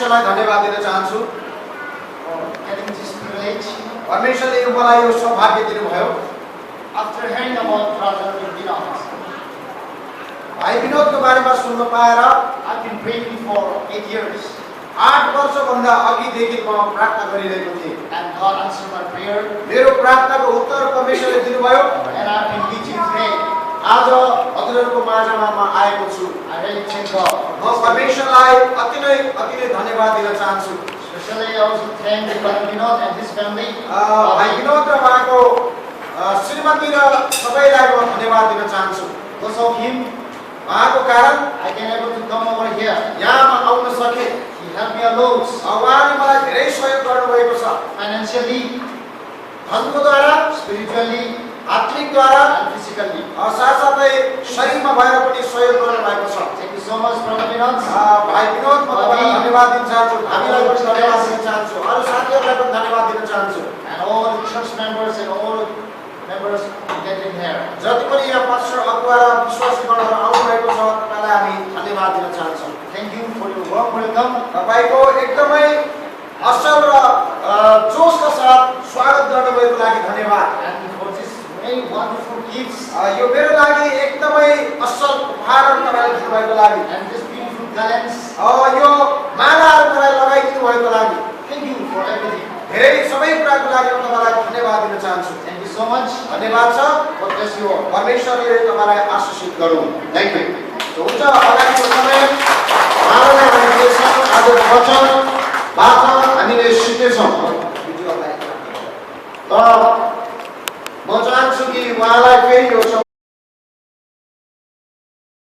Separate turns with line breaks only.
परमेश्वरलाई धन्यवाद दिन चाहन्छु
for getting this privilege.
परमेश्वरले यो मलाई यो सौभाग्य दिनुभयो
After hearing about Brother Vinod,
भाइ विनोदको बारेमा सुन्न पाएर
I've been praying for 8 years,
8 वर्षभन्दा अघिदेखि म प्रार्थना गरिरहेको थिएँ
and God answered my prayer.
मेरो प्रार्थनाको उत्तर परमेश्वरले दिनुभयो
And I've been teaching today.
आज हजुरहरूको माझमा म आएको छु
I really thank God.
म परमेश्वरलाई अति नै धन्यवाद दिन चाहन्छु
Especially I also thank Brother Vinod and his family.
भाइ विनोद र उहाँको श्रीमती र सबैलाई म धन्यवाद दिन चाहन्छु
Because of him,
उहाँको कारण
I can able to come over here.
यहाँ म आउन सके
He helped me a lot
उहाँले मलाई धेरै सहयोग गर्नुभएको छ
financially,
धनकोद्वारा
spiritually,
आत्मिकद्वारा
and physically.
साथसाथै शरीरमा भएर पनि सहयोग गर्नुभएको छ
Thank you so much, Brother Vinod.
भाइ विनोद म तपाईँलाई धन्यवाद दिन चाहन्छु हामीलाई पनि धन्यवाद दिन चाहन्छु अरू साथीहरूलाई पनि धन्यवाद दिन चाहन्छु
And all the church members and all members who get in here.
जति पनि यहाँ पास्टर अगुवा र विश्वासीगणहरू आउनुभएको छ तपाईँलाई हामी धन्यवाद दिन चाहन्छौँ
Thank you for your warm welcome.
तपाईँको एकदमै असल र जोसका साथ स्वागत गर्नुभएको लागि धन्यवाद
And for this very wonderful gifts
यो मेरो लागि एकदमै असल उपहारहरू तपाईँले दिनुभएको लागि
and this beautiful talents.
यो मालाहरू मलाई लगाइदिनु भएको लागि
Thank you for everything.
धेरै सबै कुराको लागि म तपाईँलाई धन्यवाद दिन चाहन्छु
Thank you so much.
धन्यवाद छ
God bless you all.
परमेश्वरले तपाईँलाई आशीषित गरौँ थ्याङ्क यू हुन्छ अगाडिको समय उहाँलाई हामीले आजको वचनबाट हामीले सिक्नेछौँ म चाहन्छु कि उहाँलाई फेरि यो